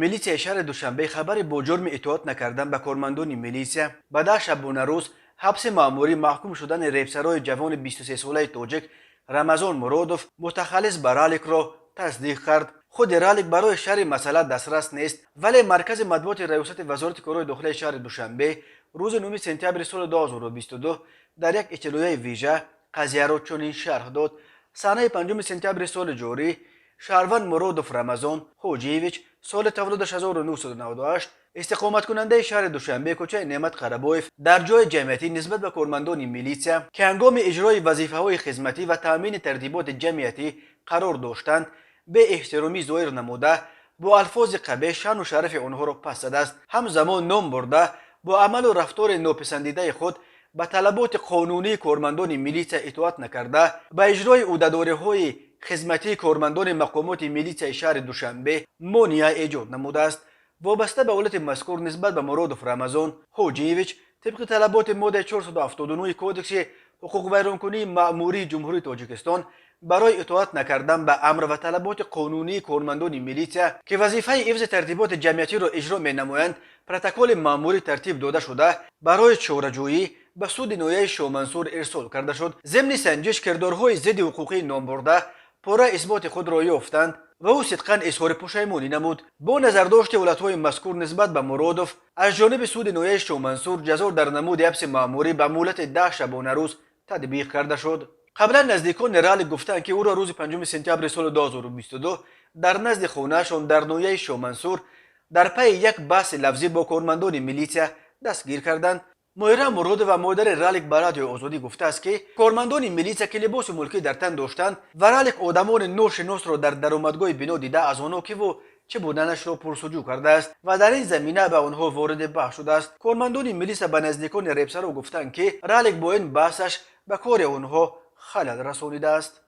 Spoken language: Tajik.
Милитсияи шаҳри Душанбе хабари бо ҷурми итоат накардан ба кормандони милитсия ба 10 шабонарӯз ҳабси маъмурӣ маҳкум шудани репсарои ҷавони 23-солаи тоҷик Рамазон Муродов, мутахаллис ба Раликро, тасдиқ кард. Худи Ралик барои шарҳи масъала дастрас нест, вале маркази матбуоти раёсати Вазорати корҳои дохилияи шаҳри Душанбе рӯзи 9 сентябри соли 2022 дар як иттилоияи вижа қазияро чунин шарҳ дод: санаи 5 сентябри соли ҷорӣ шаҳрванд Муродов Рамазон Ҳоҷиевич, соли таваллудаш 1998, истиқоматкунандаи шаҳри Душанбе, кӯчаи Неъмат Қарабоев, дар ҷои ҷамъиятӣ нисбат ба кормандони милитсия, ки ҳангоми иҷрои вазифаҳои хизматӣ ва таъмини тартиботи ҷамъиятӣ қарор доштанд, беэҳтиромӣ зоҳир намуда, бо алфози қабеҳ шаъну шарафи онҳоро паст задааст. Ҳамзамон ном бурда бо амалу рафтори нописандидаи худ ба талаботи қонунии кормандони милитсия итоат накарда, ба иҷрои ӯҳдадориҳои хизматии кормандони мақомоти милитсияи шаҳри Душанбе монеа эҷод намудааст. Вобаста ба ҳолати мазкур нисбат ба Муродов Рамазон Ҳоҷиевич тибқи талаботи моддаи 479 Кодекси ҳуқуқвайронкунии маъмурии Ҷумҳурии Тоҷикистон барои итоат накардан ба амр ва талаботи қонунии кормандони милитсия, ки вазифаи ҳифзи тартиботи ҷамъиятиро иҷро менамоянд, протоколи маъмурӣ тартиб дода шуда, барои чораҷӯӣ ба суди ноҳияи Шоҳмансур ирсол карда шуд. Зимни санҷиш кирдорҳои зидди ҳуқуқии номбурда пурра исботи худро ёфтанд ва ӯ сидқан изҳори пушаймонӣ намуд. Бо назардошти ҳолатҳои мазкур нисбат ба Муродов аз ҷониби суди ноҳияи Шоҳмансур ҷазо дар намуди ҳабси маъмурӣ ба муҳлати 10 шабонарӯз татбиқ карда шуд. Қаблан наздикони Ралик гуфтанд, ки ӯро рӯзи 5 сентябри соли 2022 дар назди хонаашон дар ноҳияи Шоҳмансур дар пайи як баҳси лафзӣ бо кормандони милитсия дастгир карданд. Моира Муродова, модари Ралик, ба Радиои Озодӣ гуфтааст, ки кормандони милитсия, ки либоси мулкӣ дар тан доштанд, ва Ралик одамони ношиносро дар даромадгоҳи бино дида, аз онҳо киву чӣ буданашро пурсуҷӯ кардааст ва дар ин замина ба онҳо вориди баҳс шудааст. Кормандони милитсия ба наздикони репсаро гуфтанд, ки Ралик бо ин баҳсаш ба кори онҳо халал расонидааст.